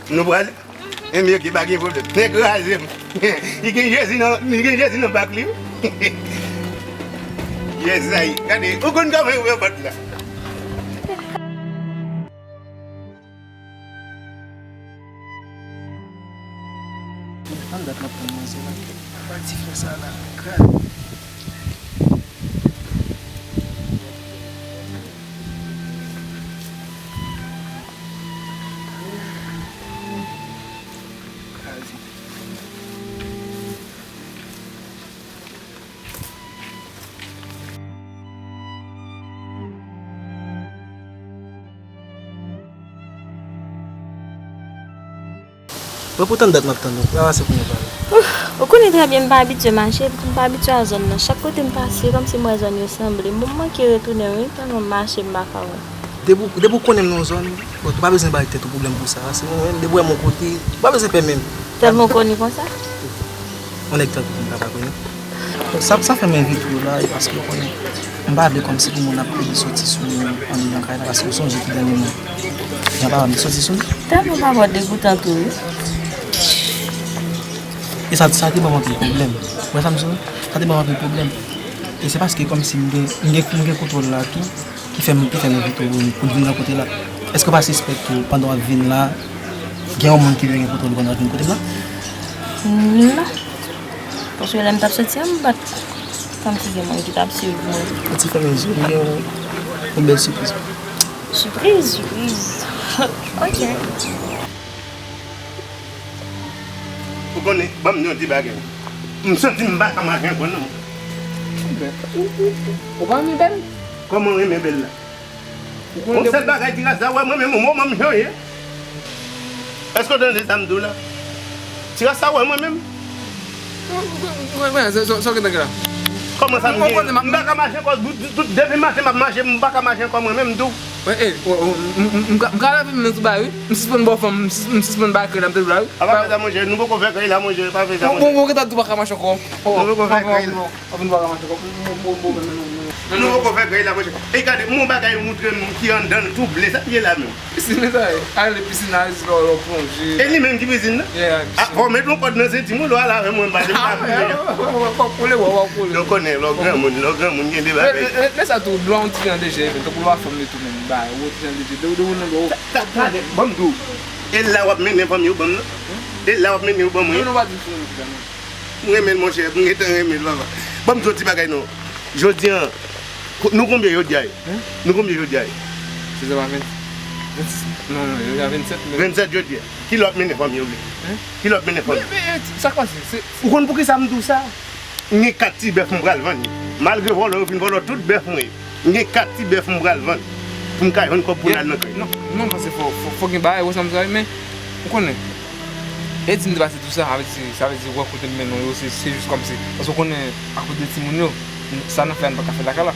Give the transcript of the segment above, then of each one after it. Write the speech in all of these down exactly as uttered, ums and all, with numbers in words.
Nou prale? Enben, oke, pa gen pwoblèm. Nèg kraze m. Li gen Jezi nan, li gen Jezi nan bak li, wi. Jezi, gade, ou konn kòman yo fè pòt la. Ann dat m ap tann manzè la. Apa ti frè sa la, kraze. Kraze. Mwen poutan dat m ap tann ou. Pou avanse pou nou pale. Ou konnen trè byen m pa abitye mache, epi tou m pa abitye a zòn nan. Chak kote m pase, kòmsi m wè zòn yo sanble. Bon, m manke retounen wi, tèlman m mache m pa ka wè. Depi w, depi w konnen m nan yon zòn, bon, ou pa bezwen bay tèt ou pwoblèm pou sa. Se mwen menm, depi w wè m yon kote, ou pa bezwen pè menm. Tèlman w konnen konsa? Yon nèg tankou m pa ka konnen. Sa, sa fè m envite w la, e paske w konnen, m pa vle kòmsi pou moun ap plede soti sou mwen andedan kay la, paske w sonje ki dènyèman, jan papa m te soti sou li. Tèlman papa w degoutan tou, wi. E sa, sa te ban m anpil pwoblèm. Ou wè sa m di w? Sa te ban m anpil pwoblèm. E se paske kòmsi m gen, m gen, m gen kontwòl la tou, ki fè m, ki fè m envite w pou n vin nan kote la. Èske w pa sispèk tou, pandan w ap vin la, gen yon moun ki vle gen kontwòl ou pandan w ap vin kote m la? Non. Paske lè m t ap soti a, m pa t santi gen moun ki t ap swiv mwen. Yon ti fèmen je, m gen yon, yon bèl sipriz. Sipriz? Sipriz. Ok. Ou konnen, ban m di yon ti bagay. M santi m pa ka mache ankò non. Ou, ou, ou, ou pa renmen bèl? Kòman renmen bèl la? Yon sèl bagay ti rasta wè mwen menm, yon moman m chanje. Èske w tande sa m di w la? Ti rasta wè mwen menm. Mwen, mwen, mwen, sa, sa, sa w gentan gen la? Kòman sa m gen? M pa ka mache ankò, tout, tout, depi maten m ap mache, m pa ka mache ankò mwen menm tou. Mwen, e, o, o, m, m, m, m ka, m ka lave men sou bagay wi. M sispann ba w fanm, m sis-, m sispann ba krèy la, m te di w la wi. A pa fè sa monchè, nou poko fè krèy la monchè, pa fè sa monchè. Bon, bon, bon, gentan di w pa ka mache ankò. Nou poko fè krèy la. Ap vin pa ka mache kòb. Bon, bon, bon, men, men, men. Nou poko fè krèy la, monchè. E gade, m gon bagay ou moutre m ki anndan l tou ble. Sa l ye la menm? Pisin, men sa ye. Ale pisin, ale si lò, lò plonje. E li menm ki pisin nan? Yeah. A, fò w met yon kòd nan senti m wi, lè w al avè mwen, m pa te m pa koule. W ap koule, w ap koule. Yo konnen, lò granmoun, lò granmoun gen de bagay. Lè, lè, lè sa tou, dlo a yon ti jan leje, men tankou lè w ap fanm li tou menm, ba, yon ti jan leje, de, de ou nan dlo. Ta, ta, ta, ban m di w. E la w ap mennen fanmi w ban m nan? E la w ap mennen yo ban mwen? Non, non, pa di m sou yon ti jan, non. M renmen l, monchè, m gentan renmen l, papa. Ban m di w ti bagay, non. Jodi a, ko-, nou konbyen jodi a ye? Hein? Nou konbyen jodi a ye? Sèz è pa ven, vennsis. Non, non, jodi a vennsèt, men vennsèt jodi a. Kilè w ap mennen fanmi yo vle? Hein? Kilè w ap mennen fanmi? Men, men, sa k pase? Se, se ou konn poukisa m di w sa? M gen kat ti bèf m pral vann yo. Malgre vòlò yo fin vòlò tout bèf mwen yo. M gen kat ti bèf m pral vann pou m ka jwenn kòb pou n al nan kay. Non, non, paske fò, fò, fò gen bagay, ou wè sa m di w la, men ou konnen. E di m te pase tou sa, sa vle di, sa vle di wè kote m mennen w yo, se, se jis kòmsi. Paske ou konnen, akoz de timoun yo, sa n ap fè a, n pa ka fè l lakay la.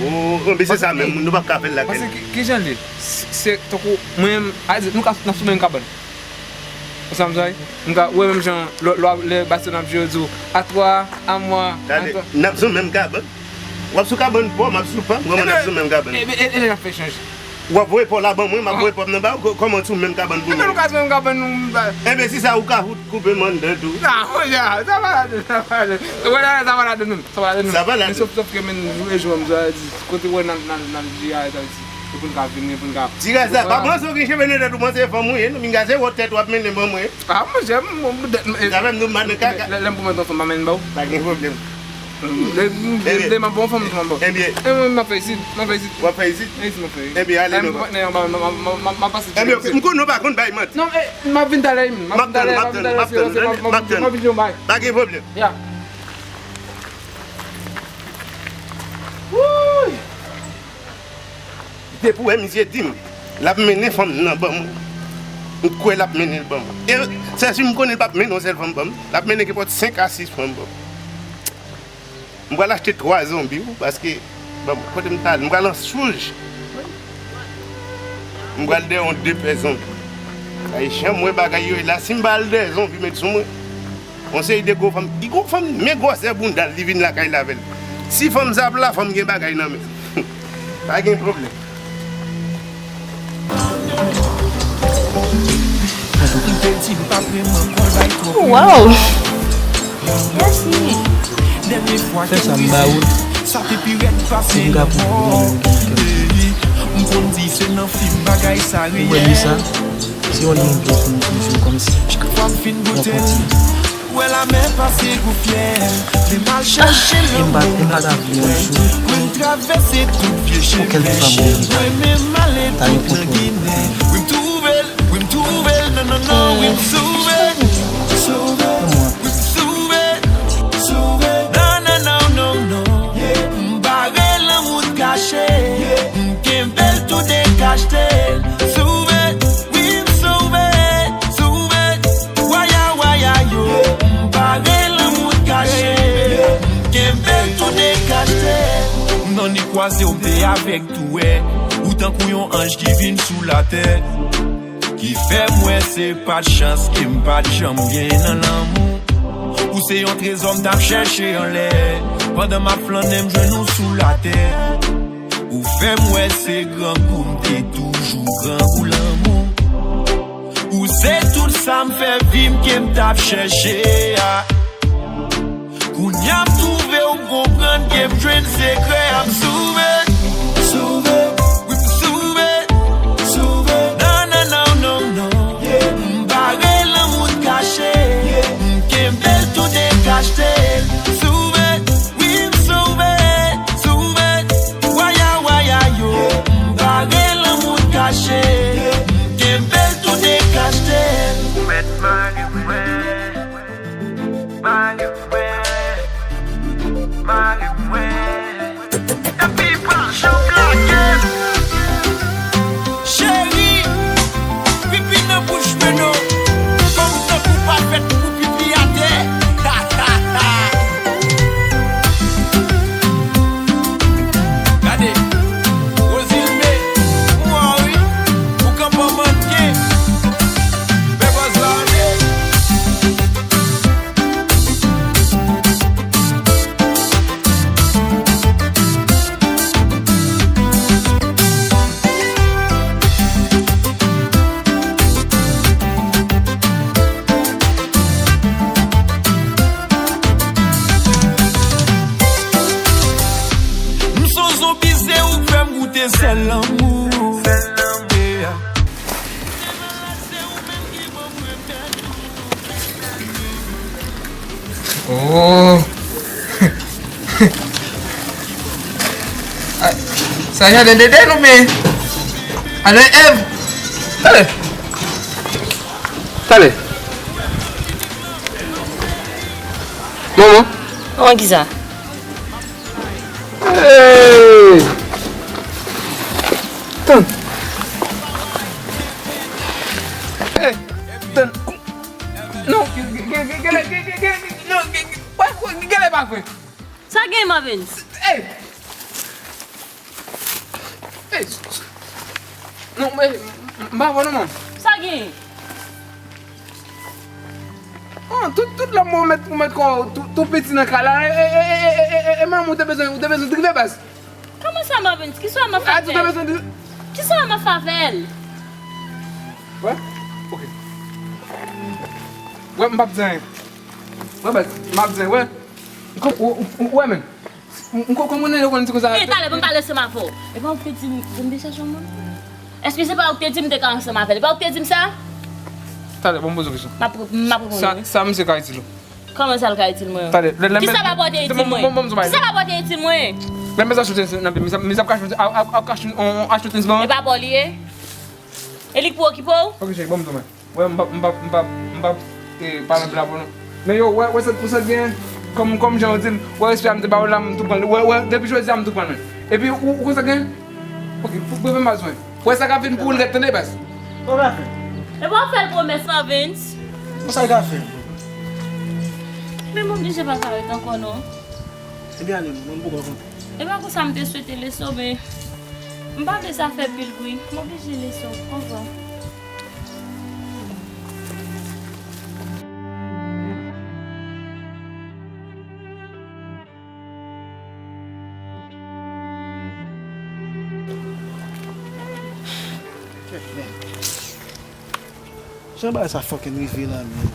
O, o, men se sa menm, nou p ap ka fè l lakay la. Paske ki, ki jan l ye? Se, se tankou mwen menm, a di, nou ka, n ap sou menm kabann. Ou sa m di w la? M ka wè menm jan lè, lè, lè Bastiano ap jwe, yo di w, à toi, à moi, à toi. N ap sou menm kabann. W ap sou kabann pa w, m ap sou pa m, kòman n ap sou menm kabann? Ebyen, e, e, e lè n ap fè echanj. W ap voye pa w la ban mwen, m ap voye pa m nan ba w, kò-, kòman n sou menm kabann pou nou? Ebyen, nou ka sou menm kabann, nou ba. Ebyen, si sa, ou ka fout koupe m anndan tou. Non, monchè, sa pa ladan, sa pa ladan. Sa pa ladan, sa pa ladan menm, sa pa ladan menm. Sa pa ladan. Men sòf, sòf ke menm, jou e jou, m di w la, di, kote w wè n al, n al, n al jere avèk Ayiti. Pou n ka vini, pou n ka. Ti rasta, pa panse w gen cheve nan tèt ou, panse e fanm ou ye, non, pinga se wòt tèt w ap mennen ban mwen. A, monchè, m, m, m, e, sa fè m di w m pa nan kaka. Lè, lè m pwomèt yon fanm, m pa mennen ba w. Pa gen pwoblèm. Lè, lè, lè m ap ba w fanm, m ap ba w. Ebyen. E mwen, m ap fè isit, m ap fè isit. W ap fè isit? E isit m ap fè, wi. Ebyen, ale non. M patnè anba, m, m, m, m, m ap pase. Ebyen, ok. M konnen w pa konn bay manti. Non, e, m ap vin talè, m ap vin talè, m ap vin talè, m ap vin talè, m ap vin talè, m ap vin talè. Pa gen pwoblèm. Ya. Wouy! Depi w wè misye di m l ap mennen fanm nan ban mwen, m kwè l ap mennen l ban mwen. E sèsi m konnen l p ap mennen yon sèl fanm ban m, l ap mennen kenpòt senk a sis fanm ban mwen. M pral achte twa zonbi wi, paske, ban m, kote m t al, m pral nan Souj. M pral dèyè yon de pè zonbi. Ay, jan m wè bagay yo ye la, si m pa al dèyè zonbi met sou mwen, yon seri de gwo fanm, li gwo fanm, men gwosè bounda l, li vin lakay la avè l. Si fanm sa ap la, fò m gen bagay nan men. Pa gen pwoblèm. Antouka, Wow! Mèsi. Fè sa m ba ou. Pou m ka pran pou ou. Ou wè li sa? Se yon liy m pran pou nou, pou nou fè l kòmsi. N ap kontinye. Ah, e m pa, e m pa ta vle yon jou pou kèlke fwa m renmen ta yon kote. M nan ni kwaze w, m te avèk tou wè. Ou tankou yon anj ki vin sou latè. Ki fè m wè se pa t chans ke m pa t janm gen nan lanmou. Ou se yon trezò m t ap chèche anlè. Pandan m ap flannen, m jwenn ou sou latè. Ou fè m wè se grangou m te toujou grangou lanmou. Ou se tout sa m fè vi m ke m t ap chèche a. Kounye a m twouve w konprann ke m jwenn sekrè a, m sove. Sove, wi, m sove. Sove, non, non, non, non, non. M bare lanmou n kache. M kenbe l tou dekachte. Sove, wi, m sove. Sove, waya, waya, yo. M bare lanmou n kache. M kenbe l tou dekachte. Ou mèt mare mwen. Mare mwen, mare mwen. Epi pa janm lage m. Cheri, pipi nan bouch mwen non. Fanm tankou w pa fèt pou pipi atè. Gade, Rosilme, m wè w wi, ou kanpe w manke. Fè bòz la ale. M son zonbi, se ou k fè m goute sèl lanmou. Oh. Ah, sa jaden dede nou men. Ale Ev. Talè. Talè. Manman. Kòman ki sa? Hey! Tann. Hey! Tann. Non, gele, gele, gele, gele, non, gele, pa vre, gele pa vre. Sa gen, Marvens? Hey! Hey! Non, men, m pa vre non, man. Sa gen? Oh, tout, tout lòm ou mèt, ou mèt kò tou, tou piti nan kay la. E, e, e manman ou te bezwen, ou te bezwen drive baz. Kòman sa, Marvens? Kisa w ap fè? Ah, ou te bezwen drive. Kisa w ap fè avè l? Wè? Ok. Wè, m p ap di anyen. Wè, baz, m p ap di anyen, wè. Ou, ou, ou, ou wè, men. M, m ko-, kòman nèg yo konn di konsa? E talè, ban m pale ansanm avè w. E pa ou ki te di m pou m te chache yon moun? Èske se pa ou ki te di m te ka ansanm avè l? E pa ou ki te di m sa? Talè, ban m poze w kesyon. M ap, m ap reponn ou, wi. Sa, sa misye ka itil ou? Kòman sa l ka itil mwen? Talè, lè, lè, kisa l pa pote itil mwen? Kisa l pa pote itil mwen? Lè mèt achte tenis nan pye, misye ap ka achte, a, a, a, achte, on, achte tenis ban mwen? E pa pa w li ye? E li k pou okipe w? Ok, cheri, ban m di w, men. Wè, m p ap, m p ap, m p ap, m p ap, eh, pale anpil avè w non. Men yo, wè, wè, sa, pou sa k genyen, kòm, kòm jan yo di l, wè, respè a m te ba w la, m tou pran l. Wè, wè, depi jodi a, m tou pran l, men. Epi, ou, ou konn sa k genyen? Ok, pou, pou, pou, baz mwen. Wè, sa k ap vin pou ou, l rèd, tande, baz. Sa w ka fè? E pa w fè l pwomès, Marvens. Konsa l ka fè. Men m oblije pa ka ret ankò, non. Ebyen, ale, non, m poko kontan. E pa konsa m te swete leso, men m pa vle sa fè pil bri. M oblije leso. Au revoir. Jan bagay sa fucking rive la, men.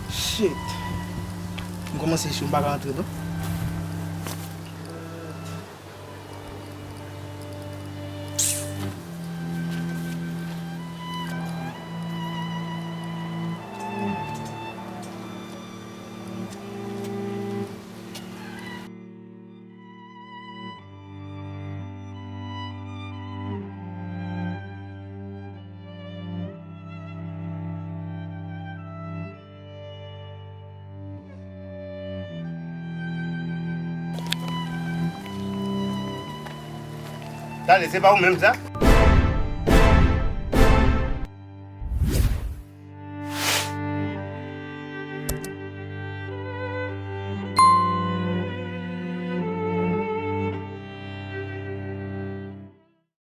Shit. M kòmanse cho, m pa ka antre non. Tande, se pa ou menm sa?